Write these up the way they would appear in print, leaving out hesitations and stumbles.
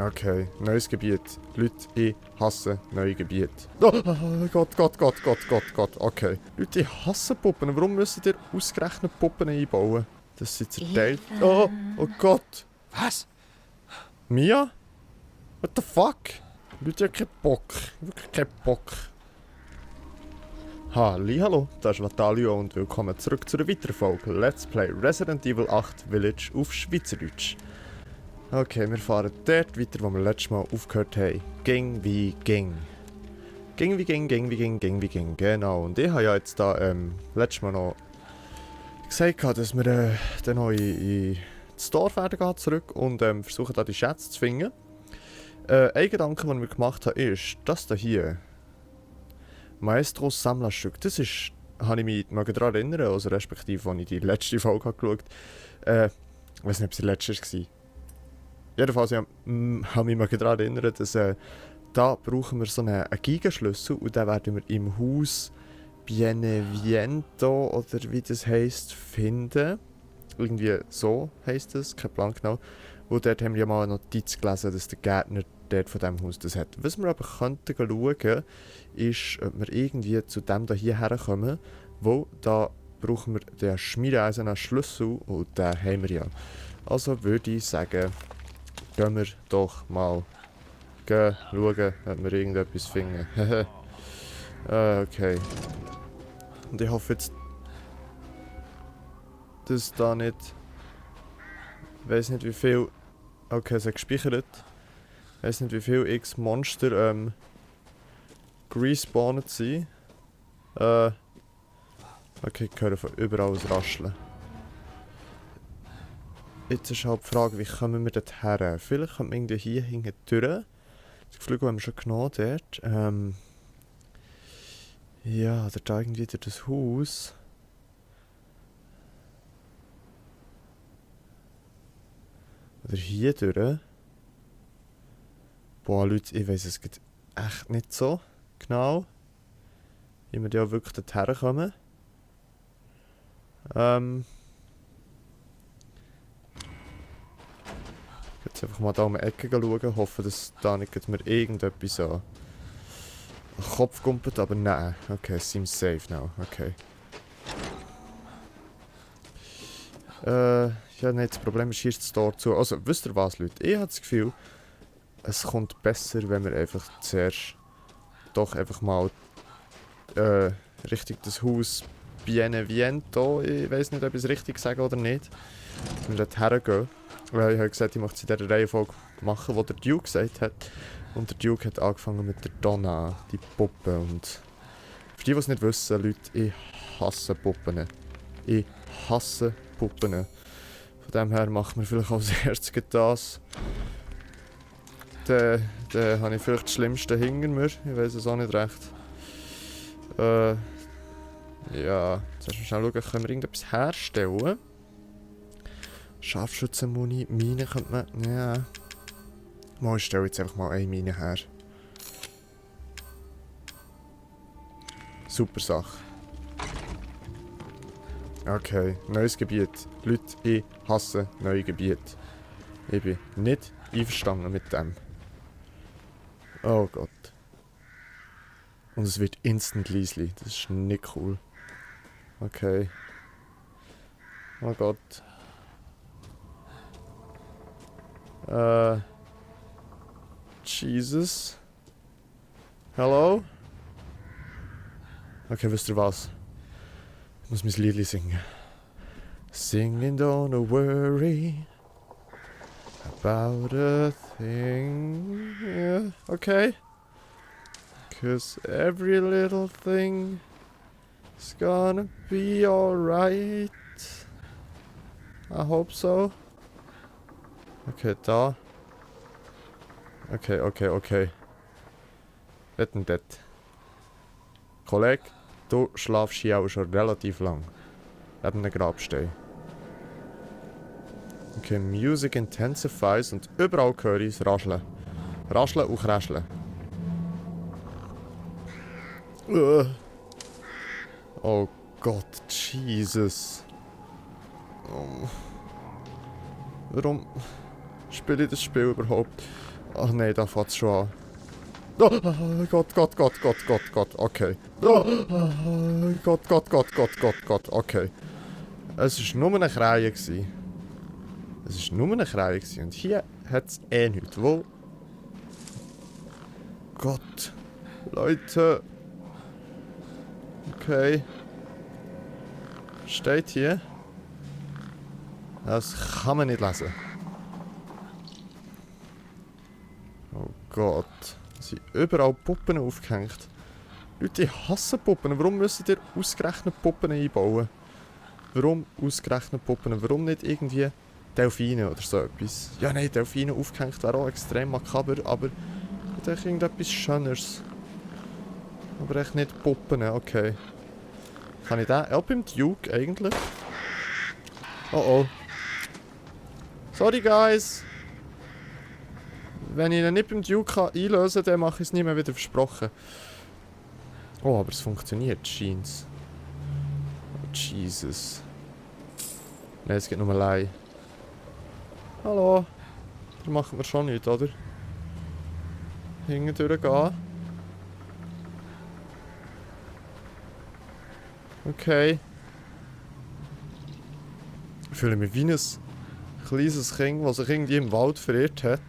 Okay, neues Gebiet. Leute, ich hasse neue Gebiete. Oh Gott. Okay. Leute, ich hasse Puppen. Warum müsst ihr ausgerechnet Puppen einbauen? Das sind zerteilt. Oh Gott. Was? Mia? What the fuck? Leute, ich hab keinen Bock. Wirklich keinen Bock. Hallo, das ist Vatalio und willkommen zurück zu einer weiteren Folge Let's Play Resident Evil 8 Village auf Schweizerdeutsch. Okay, wir fahren dort weiter, wo wir letztes Mal aufgehört haben. Ging wie ging. Genau, und ich habe ja jetzt da letztes Mal noch gesagt, dass wir dann noch in das Dorf werden gehen zurück und versuchen da die Schätze zu finden. Ein Gedanke, den wir gemacht haben, ist, das hier, Maestros Sammlerstück, das ist, habe ich mich daran erinnern, also respektive, als ich die letzte Folge geschaut habe. Ich weiß nicht, ob es die letzte war. Jedenfalls, ich habe mich daran erinnert, dass da brauchen wir so einen Gigaschlüssel und den werden wir im Haus Bieneviento, oder wie das heisst, finden. Irgendwie so heisst das, kein Plan genau. Und dort haben wir ja mal eine Notiz gelesen, dass der Gärtner dort von diesem Haus das hat. Was wir aber könnten schauen, ist, ob wir irgendwie zu dem hier herkommen, wo da brauchen wir den schmiedeeisernen Schlüssel und den haben wir ja. Also würde ich sagen, gehen wir doch mal schauen, ob wir irgendetwas finden. Okay. Und ich hoffe jetzt, dass da nicht... Ich weiß nicht wie viel... Okay, es hat gespeichert. Ich weiß nicht wie viel X Monster gespawnt sind. Okay, ich höre von überall aus Rascheln. Jetzt ist halt die Frage, wie kommen wir dort her? Vielleicht kommt man irgendwie hier hinten durch. Das Geflügel haben wir schon genommen dort. Ja, oder da irgendwie durch das Haus. Oder hier durch. Boah, Leute, ich weiss es geht echt nicht so genau, wie wir da wirklich dorthin kommen. Jetzt einfach mal da um die Ecke schauen, hoffen, dass da nicht mir irgendetwas an den Kopf kumpelt, aber nein. Okay, es seems safe now, okay. Ja, nein, das Problem ist, hier ist das Tor zu. Also, wisst ihr was, Leute? Ich habe das Gefühl, es kommt besser, wenn wir einfach zuerst doch einfach mal Richtung das Haus Bieneviento, ich weiß nicht, ob ich es richtig sage oder nicht, wenn wir dort hergehen. Weil ich habe gesagt, ich möchte es in dieser Reihenfolge machen, die der Duke gesagt hat. Und der Duke hat angefangen mit der Donna, die Puppe. Und für die es nicht wissen, Leute, ich hasse Puppen. Ich hasse Puppen. Von dem her machen wir vielleicht als erstes das. Dann habe ich vielleicht das Schlimmste hinter mir. Ich weiß es auch nicht recht. Ja, jetzt müssen wir schnell schauen, können wir irgendetwas herstellen? Scharfschützenmuni, Mine könnte man... Ja. Mal, ich stelle jetzt einfach mal eine Mine her. Super Sache. Okay, neues Gebiet. Leute, ich hasse neue Gebiete. Ich bin nicht einverstanden mit dem. Oh Gott. Und es wird instant leislich. Das ist nicht cool. Okay. Oh Gott. Jesus. Hello? Okay, wisst ihr was? Ich muss mein Liedli singen. Singing, don't worry about a thing. Yeah, okay. 'Cause every little thing is gonna be alright. I hope so. Okay, da. Okay. Wer denn das? Kollege, du schlafst hier auch schon relativ lang. Neben einem Grabstein. Okay, Music intensifies und überall höre ich es rascheln. Rascheln und kräscheln. Oh Gott, Jesus. Oh. Warum spiele ich das Spiel überhaupt? Ach nein, da fängt es schon an. Oh, Gott, Gott, Gott, Gott, Gott, Gott, okay. Oh, Gott, Gott, Gott, Gott, Gott, Gott, okay. Es war nur eine Krähe. Es war nur eine Krähe. Und hier hat es eh nichts. Wo? Gott. Leute. Okay. Steht hier. Das kann man nicht lesen. Oh Gott. Es sind überall Puppen aufgehängt. Leute, ich hasse Puppen. Warum müsst ihr ausgerechnet Puppen einbauen? Warum ausgerechnet Puppen? Warum nicht irgendwie Delfine oder so etwas? Ja, nein, Delfine aufgehängt wäre auch extrem makaber, aber ich denke irgendetwas Schöneres. Aber echt nicht Puppen, okay. Kann ich den? Ja, beim Duke eigentlich. Oh oh. Sorry, guys. Wenn ich ihn nicht beim Duke einlösen kann, dann mache ich es nie mehr wieder versprochen. Oh, aber es funktioniert, scheint's. Oh, Jesus. Nein, es geht nur allein. Hallo. Da machen wir schon nichts, oder? Hinten durchgehen. Okay. Ich fühle mich wie ein kleines Kind, das sich irgendwie im Wald verirrt hat.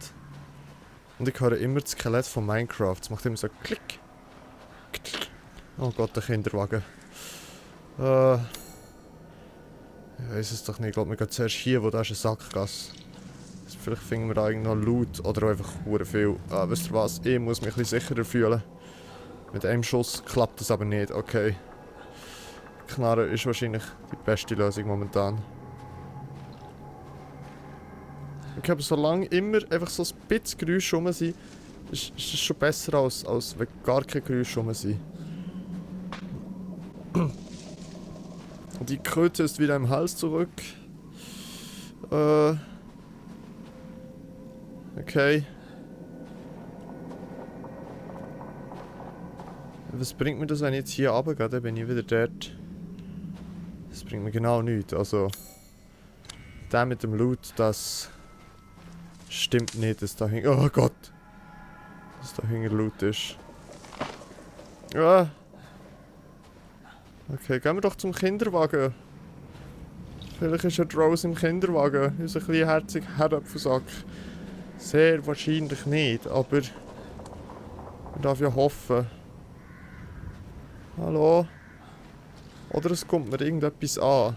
Und ich höre immer das Skelett von Minecraft. Es macht immer so Klick. Oh Gott, der Kinderwagen. Ich weiß es doch nicht. Ich glaube, wir gehen zuerst hier, wo da ist eine Sackgasse. Vielleicht finden wir da irgendwo Loot oder auch einfach hure viel. Wisst ihr was? Ich muss mich ein bisschen sicherer fühlen. Mit einem Schuss klappt das aber nicht. Okay. Knarre ist wahrscheinlich die beste Lösung momentan. Ich glaube, solange immer einfach so ein bisschen Geräusche rum sind, ist es schon besser als wenn gar keine Geräusche rum sind. Und die Kröte ist wieder im Hals zurück. Okay. Was bringt mir das, wenn ich jetzt hier runtergehe? Dann bin ich wieder dort. Das bringt mir genau nichts. Also, der mit dem Loot, das stimmt nicht, dass da hinten... Oh Gott! Dass da hinten Loot ist. Ah. Okay, gehen wir doch zum Kinderwagen. Vielleicht ist ja Rose im Kinderwagen. Unser kleiner herziger Herdöpfelsack. Sehr wahrscheinlich nicht, aber... Man darf ja hoffen. Hallo? Oder es kommt mir irgendetwas an.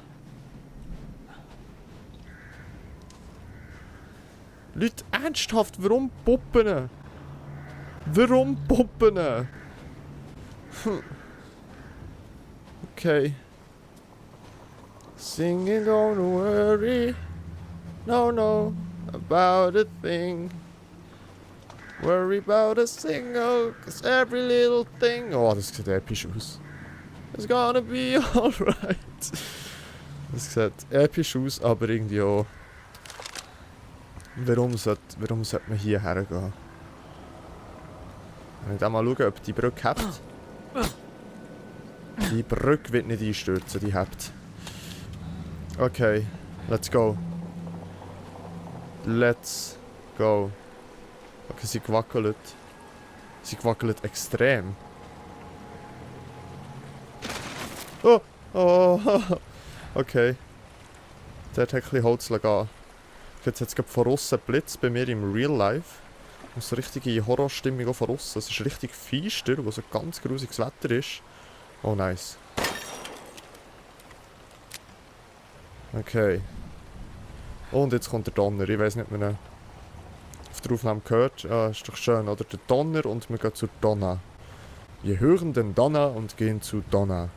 Leute, ernsthaft, warum Puppen? Warum Puppen? Okay. Singing, don't worry. No, no, about a thing. Worry about a single, cause every little thing. Oh, das sieht episch aus. It's gonna be alright. Das sieht episch aus, aber irgendwie auch. Warum sollte man hier hergehen? Wenn ich dann mal schauen, ob die Brücke hebt. Die Brücke wird nicht einstürzen, die hebt. Okay, let's go. Let's go. Okay, sie gewackelt. Sie gewackelt extrem. Oh! Oh! Okay. Dort hat ein bisschen Holz gehen. Jetzt hat es gerade von außen Blitz bei mir im Real Life. Und so richtige Horrorstimmung auch von außen. Es ist richtig feister, wo so ganz grusiges Wetter ist. Oh, nice. Okay. Und jetzt kommt der Donner. Ich weiß nicht, ob man ihn auf der Aufnahme gehört. Ah, ist doch schön, oder? Der Donner und wir gehen zur Donna. Wir hören den Donner und gehen zu Donna.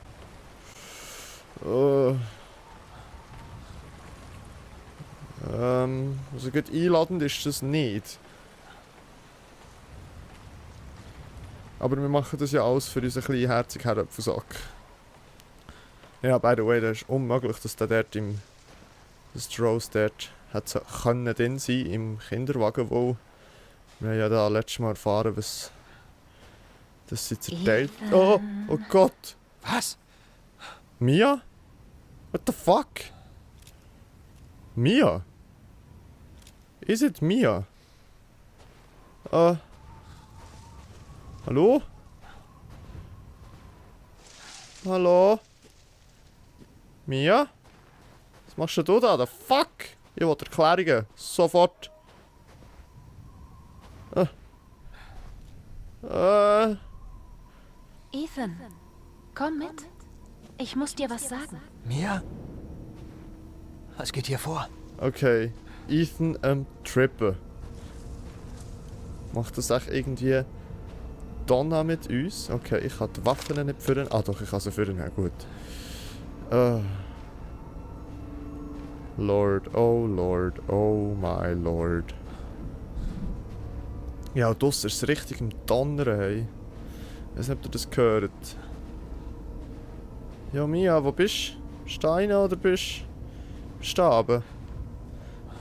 Also gut einladend ist das nicht. Aber wir machen das ja alles für unseren kleinen herzigen Herdöpfelsack. Ja, by the way, das ist unmöglich, dass der dort dass Rose dort hat können drin sein im Kinderwagen, wo wir ja da letztes Mal erfahren, dass sie zerteilt. Oh, oh Gott! Was? Mia? What the fuck? Mia? Is it Mia? Hallo? Hallo? Mia? Was machst du da? The fuck? Ich will Erklärungen. Sofort. Ethan, komm mit. Ich muss dir was sagen. Mia? Was geht hier vor? Okay. Ethan Trippen. Macht das echt irgendwie Donna mit uns? Okay, ich kann die Waffen nicht führen. Ah doch, ich kann sie führen. Ja, gut. Lord, oh my Lord. Ja, draussen ist es richtig im Donnern, hey. Ich weiß nicht, ob ihr das gehört. Ja, Mia, wo bist du? Bist du da rein oder bist du da oben?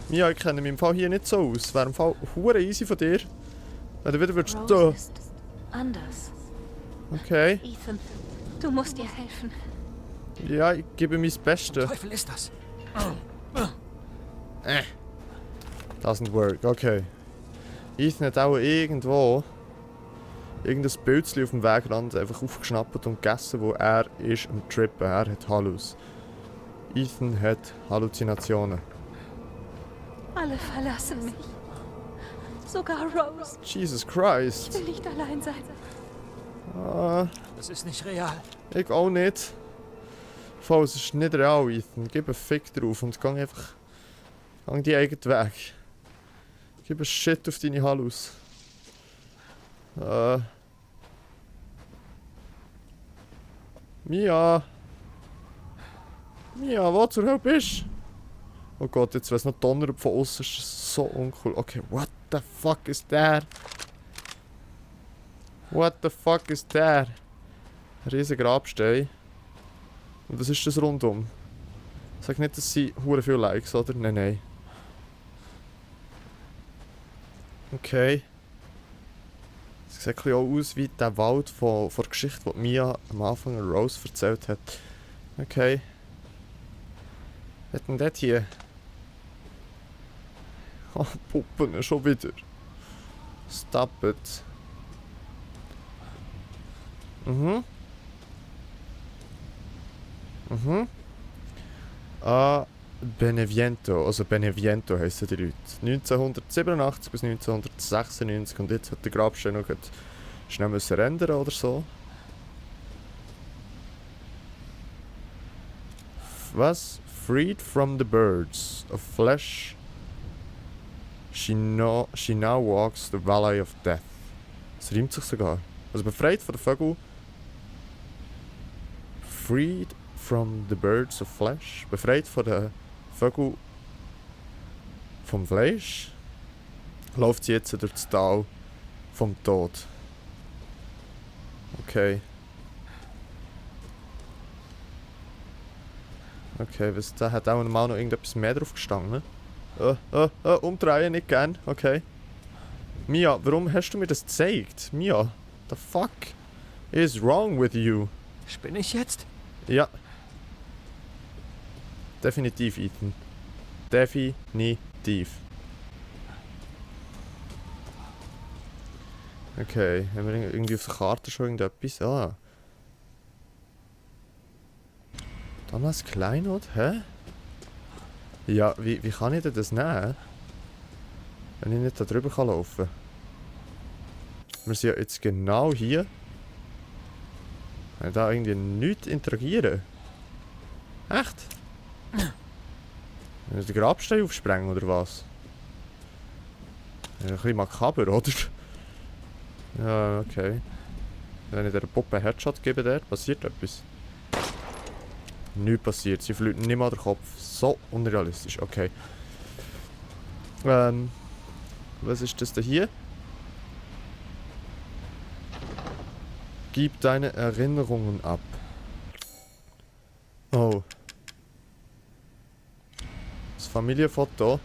Mia, ich kenne mich im Fall hier nicht so aus. Wäre im Fall hure easy von dir. Wenn du wieder würdest... Rose ist anders. Okay. Ethan, du musst ihr helfen. Ja, ich gebe mein Bestes. Teufel ist das? Doesn't work, okay. Ethan hat auch irgendwo irgendein Pilzchen auf dem Wegrand einfach aufgeschnappt und gegessen, wo er ist am Trippen. Er hat Hallus. Ethan hat Halluzinationen. Alle verlassen mich. Sogar Rose. Jesus Ich Christ. will nicht allein sein. Das ist nicht real. Ich auch nicht. Voll, es ist nicht real, Ethan. Gib einen Fick drauf und geh einfach... Geh die eigenen Weg. Gib einen Shit auf deine Hallus. Mia! Mia, wo zur Hölle bist du? Oh Gott, jetzt wär's noch Donner von außen, ist das so uncool. Okay, what the fuck is that? What the fuck is that? Ein riesiger Grabstein. Und was ist das rundum? Sag nicht, dass sie hure viele Likes, oder? Nein, nein. Okay. Es sieht ein bisschen auch aus wie der Wald von der Geschichte, die Mia am Anfang an Rose erzählt hat. Okay. Was hat denn das hier? Oh, Puppen, schon wieder. Stop it. Beneviento, also Beneviento heissen die Leute. 1987 bis 1996 und jetzt hat der Grabstein noch schnell müssen ändern oder so. Was? Freed from the birds of flesh, she now walks the valley of death. Das reimt sich sogar. Also befreit von den Vögeln. Freed from the birds of flesh. Befreit von den Vögeln vom Fleisch. Läuft sie jetzt durch das Tal vom Tod. Okay. Okay, was, da hat auch mal noch irgendetwas mehr drauf gestanden. Umdrehen, nicht gern. Okay. Mia, warum hast du mir das gezeigt? Mia, the fuck is wrong with you? Spinne ich jetzt? Ja. Definitiv, Ethan. Definitiv. Okay, haben wir irgendwie auf der Karte schon irgendetwas? Ah. Damals Kleinod? Hä? Ja, wie kann ich denn das nehmen? Wenn ich nicht da drüber laufen kann. Wir sind ja jetzt genau hier. Kann ich da irgendwie nichts interagieren? Echt? Den Grabstein aufsprengen oder was? Ja, ein bisschen makaber, oder? Ja, okay. Wenn ich der Puppe einen Headshot gebe, der passiert etwas. Nichts passiert, sie fliegt nicht mal den Kopf. So unrealistisch, okay. Was ist das denn hier? Gib deine Erinnerungen ab. Oh. Das Familienfoto.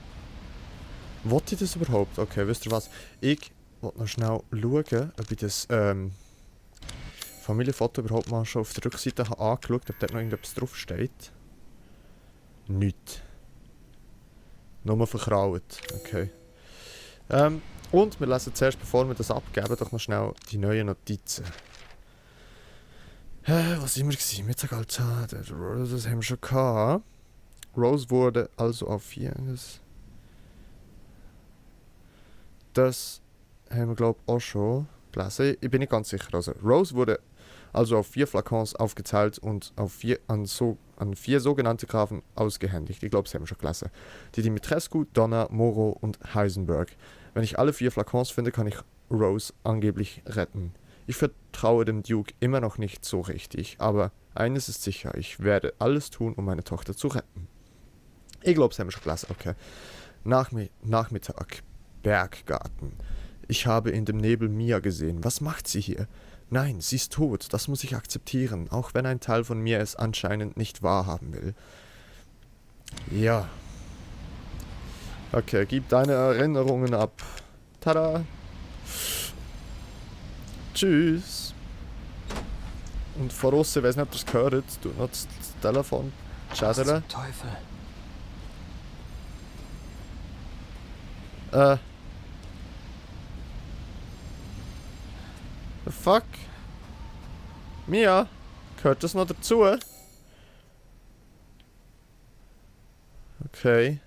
Wollte ich das überhaupt? Okay, wisst ihr was? Ich wollte noch schnell schauen, ob ich das Familienfoto überhaupt mal schon auf der Rückseite habe angeschaut, ob dort noch irgendetwas drauf steht. Nichts. Nur verkraut. Okay. Und wir lesen zuerst, bevor wir das abgeben, doch noch schnell die neuen Notizen. Was sind wir gewesen? Mittelalter, das haben wir schon gehabt. Rose wurde also auf 4. Das haben wir, glaube ich, auch schon gelesen. Ich bin nicht ganz sicher. Also, Rose wurde also auf 4 Flakons aufgeteilt und an 4 sogenannte Grafen ausgehändigt. Ich glaube, das haben wir schon gelesen. Die Dimitrescu, Donna, Moreau und Heisenberg. Wenn ich alle 4 Flakons finde, kann ich Rose angeblich retten. Ich vertraue dem Duke immer noch nicht so richtig, aber eines ist sicher, ich werde alles tun, um meine Tochter zu retten. Ich glaube, das haben wir schon gelesen, okay. Nachmittag, Berggarten. Ich habe in dem Nebel Mia gesehen. Was macht sie hier? Nein, sie ist tot, das muss ich akzeptieren, auch wenn ein Teil von mir es anscheinend nicht wahrhaben will. Ja. Okay, gib deine Erinnerungen ab. Tada! Tschüss! Und von außen, ich weiß nicht, ob ihr es gehört, du noch das Telefon Was chattern. zum Teufel? The fuck? Mia? Gehört das noch dazu? Okay.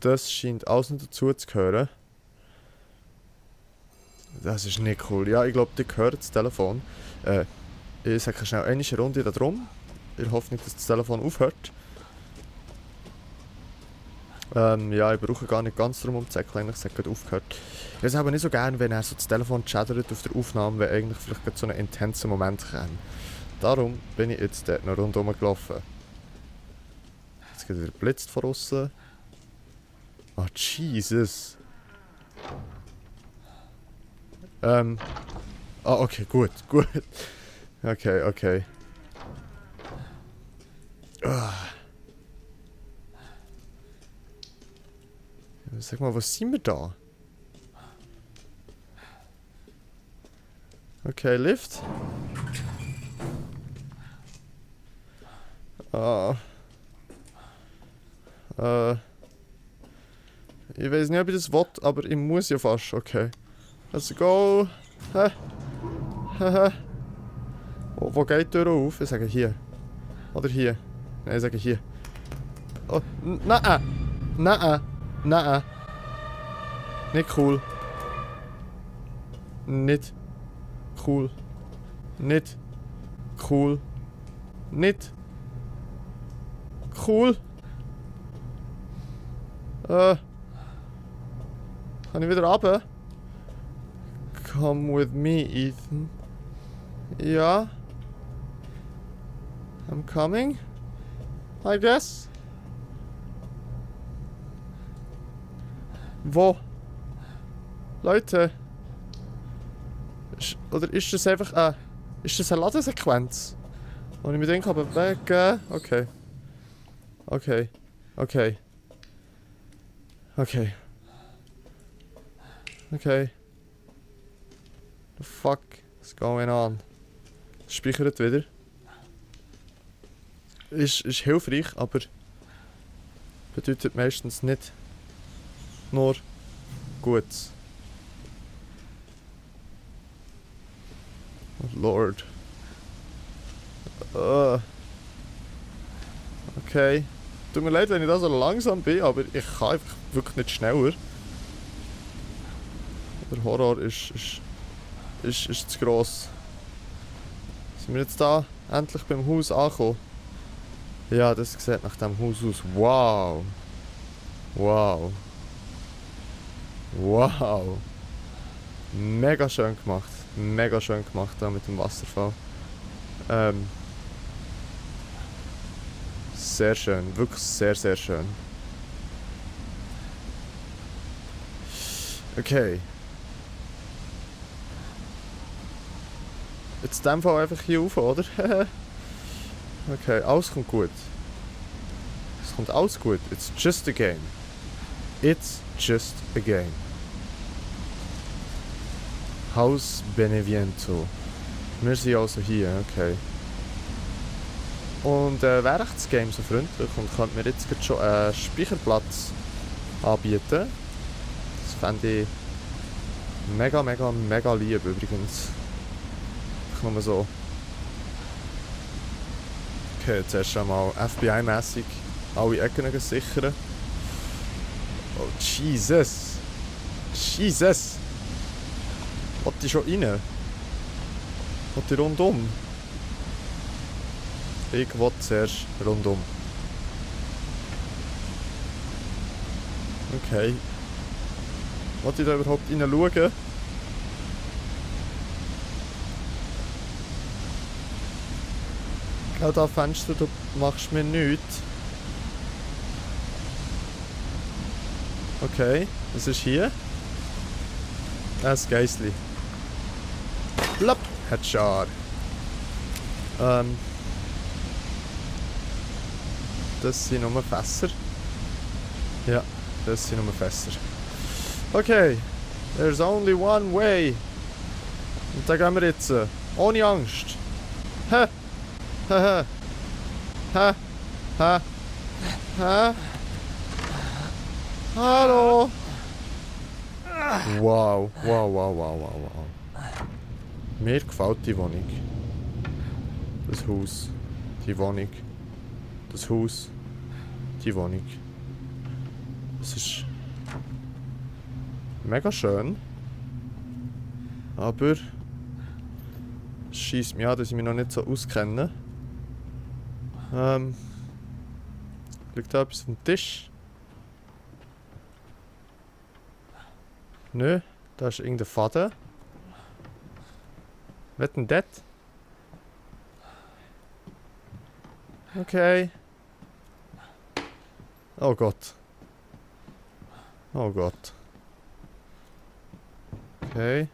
Das scheint alles noch dazu zu gehören. Das ist nicht cool. Ja, ich glaube, die gehört das Telefon. Ich sage schnell eine Runde da drum. Ich hoffe nicht, dass das Telefon aufhört. Ja, ich brauche gar nicht ganz drum umzusäckeln, ich sage, aufgehört. Ich weiß aber nicht so gerne, wenn er so das Telefon chattert auf der Aufnahme, wenn eigentlich vielleicht gerade so einen intensen Moment käme. Darum bin ich jetzt dort noch rundherum gelaufen. Jetzt geht wieder blitzt von außen. Oh, Jesus. Okay, gut. Okay. Sag mal, was sind wir da? Okay, Lift. Ich weiß nicht, ob ich das will, aber ich muss ja fast. Okay. Let's go. Wo geht die Tür auf? Ich sage hier. Oder hier. Nein, ich sage hier. Oh, nein. Nicht cool. Nicht cool. Nicht cool. Nicht cool. Kann ich wieder runter? Come with me, Ethan. Ja. I'm coming. I guess. Wo? Leute. Oder ist das einfach ist das eine Ladesequenz? Und ich mir denke, aber weg. Okay. The fuck is going on? Speichert wieder. Ist hilfreich, aber bedeutet meistens nicht nur Gutes. Oh Lord. Okay. Tut mir leid, wenn ich da so langsam bin, aber ich kann einfach wirklich nicht schneller. Der Horror ist zu gross. Sind wir jetzt da endlich beim Haus angekommen? Ja, das sieht nach dem Haus aus. Wow. Mega schön gemacht da mit dem Wasserfall. Sehr schön, wirklich sehr, sehr schön. Okay. Jetzt in dem Fall einfach hier rauf, oder? Okay, alles kommt gut. Es kommt alles gut. It's just a game. Haus Beneviento. Wir sind also hier, okay. Und wäre echt das Game so freundlich und könnte mir jetzt schon einen Speicherplatz anbieten. Das fände ich Mega, mega, mega lieb übrigens. Ich nur so. Okay, jetzt erst einmal FBI-mässig alle Ecken sichern. Oh, Jesus! Jesus! Wollt ihr schon rein? Wollt ihr rundum? Ich will zuerst rundum. Okay. Wollt ihr da überhaupt rein schauen? Gell, da Fenster, du machst mir nichts. Okay, was ist hier? Ein Geissli. Plapp, Headshot. Das sind nur Fässer. Ja, das sind nur Fässer. Okay, there's only one way. Und da gehen wir jetzt. Ohne Angst. Hä? Hä? Hä? Hä? Hä? Hallo? Wow, wow, wow, wow, wow, wow. Mir gefällt die Wohnung. Das Haus. Die Wohnung. Das Haus. Die Wohnung. Es ist mega schön. Aber es scheisst mich an, dass ich mich noch nicht so auskenne. Liegt da etwas auf dem Tisch? Nö, da ist irgendein Faden. Was denn das? Okay. Oh Gott. Oh Gott. Okay.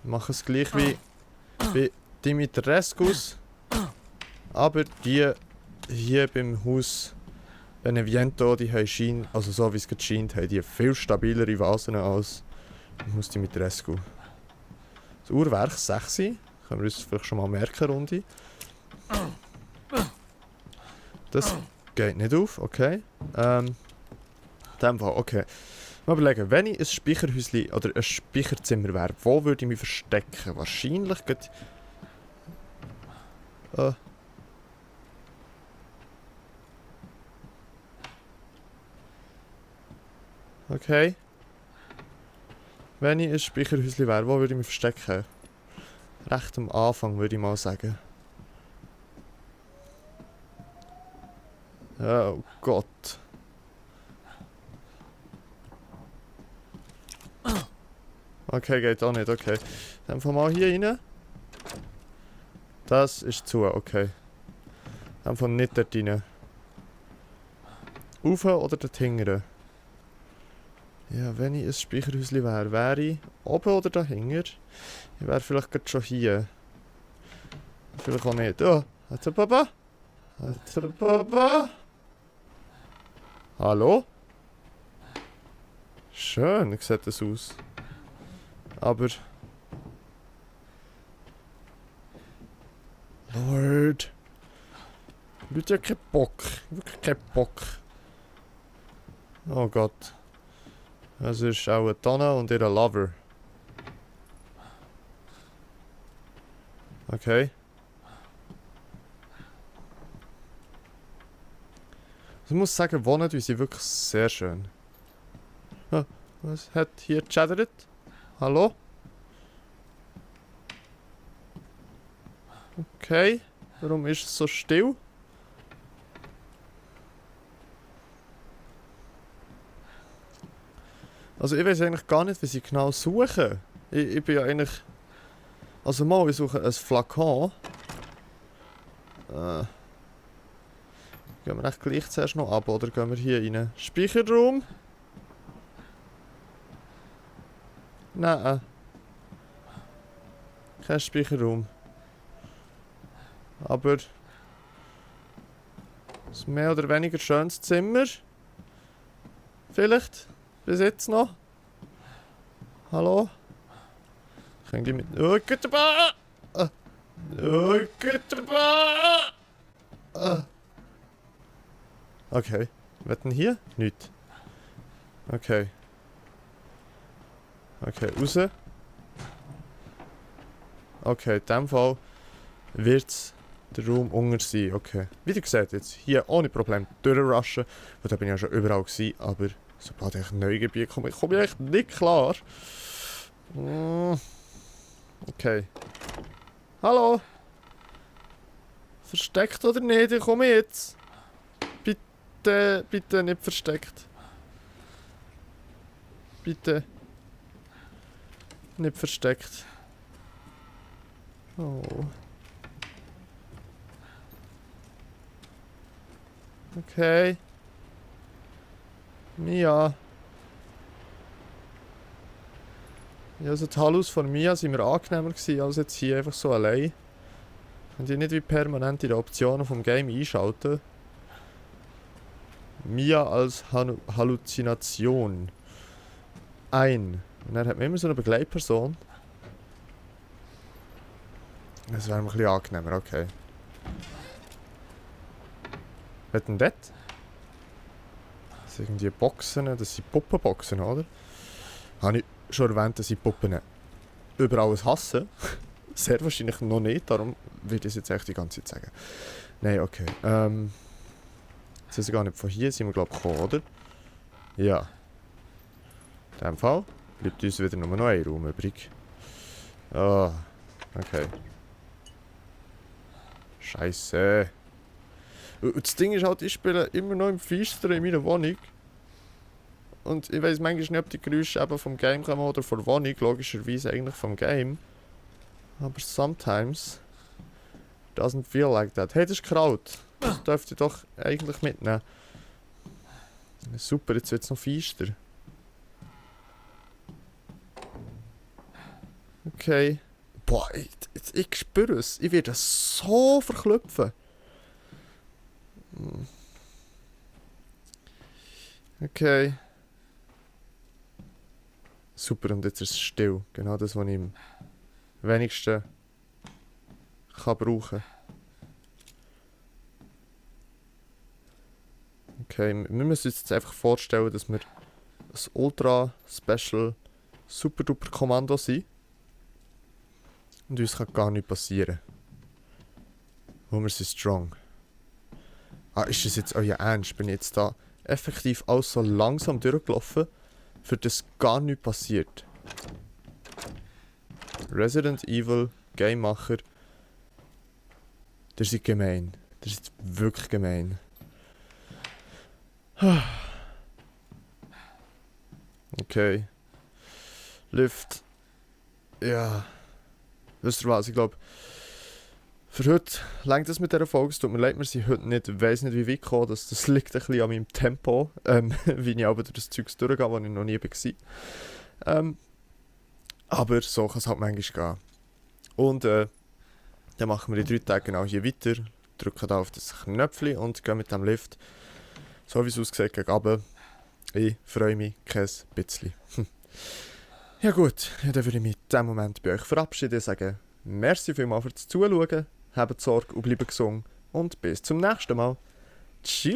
Mach es gleich wie Dimitrescus. Aber die hier beim Haus Beneviento, die haben also so wie es gerade scheint, haben die viel stabilere Vasen als im Haus Dimitrescu. Das Uhrwerk 6. Können wir uns vielleicht schon mal merken, Runde. Das geht nicht auf, okay. In dem Fall, okay. Mal überlegen, wenn ich ein Speicherhäuschen oder ein Speicherzimmer wäre, wo würde ich mich verstecken? Wahrscheinlich geht. Okay. Wenn ich ein Speicherhäuschen wäre, wo würde ich mich verstecken? Recht am Anfang würde ich mal sagen. Oh Gott. Okay, geht auch nicht, okay. Dann fahren wir mal hier rein. Das ist zu, okay. Dann fahren wir nicht dort rein. Rauf oder dort hinten? Ja, wenn ich ein Speicherhäuschen wäre, wäre ich oben oder dahinter? Ich wäre vielleicht gerade schon hier. Vielleicht auch nicht. Oh, hat's Papa? Hat's Papa? Hallo? Schön sieht das aus. Aber... Lord... Ich habe keinen Bock. Wirklich keinen Bock. Oh Gott. Das ist auch eine Tonne und ihr Lover. Okay. Ich muss sagen, wohnen wir sind wirklich sehr schön. Ah, was hat hier gechattert? Hallo? Okay. Warum ist es so still? Also ich weiß eigentlich gar nicht, was ich genau suche. Ich bin ja eigentlich... Also mal, wir suchen ein Flakon. Gehen wir echt gleich zuerst noch ab, oder gehen wir hier rein? Speicherraum? Nein. Kein Speicherraum. Aber... ein mehr oder weniger schönes Zimmer. Vielleicht. Bis jetzt noch. Hallo? Können die mit... Oh, Güterbah! Oh, Güterbah! Okay. Was denn hier? Nichts. Okay. Okay, raus. Okay, in dem Fall wird der Raum unter sein. Okay. Wie ihr seht, jetzt hier ohne Problem durchrushen. Da bin ich ja schon überall gewesen, aber sobald ich in neue Gebiete komme, komme ich echt nicht klar. Okay. Hallo? Versteckt oder nicht? Ich komme jetzt. Bitte, bitte nicht versteckt. Bitte. Nicht versteckt. Oh. Okay. Mia. Ja, also die Hallos von Mia sind mir angenehmer gewesen, als jetzt hier einfach so allein. Könnt ihr nicht wie permanent die Optionen vom Game einschalten? Mia als Halluzination. Und dann hat man immer so eine Begleitperson. Das wäre mir ein bisschen angenehmer, okay. Was denn das? Das sind irgendwie Boxen, das sind Puppenboxen, oder? Habe ich schon erwähnt, dass ich Puppen über alles hasse? Sehr wahrscheinlich noch nicht, darum würde ich es jetzt echt die ganze Zeit sagen. Nein, okay. Jetzt ist gar nicht von hier, sind wir glaube ich gekommen, oder? Ja. In dem Fall bleibt uns wieder nur noch ein Raum übrig. Ah, okay. Scheiße. Und das Ding ist halt, ich spiele immer noch im Feister in meiner Wohnung. Und ich weiss manchmal nicht, ob die Geräusche eben vom Game kommen oder von der Wohnung. Logischerweise eigentlich vom Game. Aber sometimes doesn't feel like that. Hey, das ist Kraut. Das dürft ihr doch eigentlich mitnehmen. Super, jetzt wird es noch feister. Okay. Boah, ich spüre es. Ich werde so verklopfen. Okay. Super, und jetzt ist es still. Genau das, was ich am wenigsten kann brauchen. Okay, wir müssen uns jetzt einfach vorstellen, dass wir ein Ultra Special Super Duper Kommando sind. Und uns kann gar nichts passieren. Wo wir sind strong. Ah, ist das jetzt euer Ernst? Bin ich jetzt da effektiv alles so langsam durchgelaufen, für das gar nichts passiert? Resident Evil, Gamemacher. Das ist gemein. Das ist wirklich gemein. Okay. Lift. Ja. Wisst ihr was? Ich glaube, für heute reicht das mit dieser Folge. Es tut mir leid, wir sind heute nicht, ich weiss nicht wie weit gekommen. Das liegt ein bisschen an meinem Tempo, wie ich aber durch das Zeug durchgehe, wo ich noch nie war. Aber so kann es halt manchmal gehen. Und dann machen wir in 3 Tagen genau hier weiter, drücken da auf das Knöpfchen und gehen mit dem Lift, so wie es aussieht, gegen runter. Ich freue mich kein bisschen. Ja gut, dann würde ich mich in diesem Moment bei euch verabschieden und sagen, merci vielmals fürs Zuschauen, habt Sorge und bleibt gesund und bis zum nächsten Mal. Tschüss!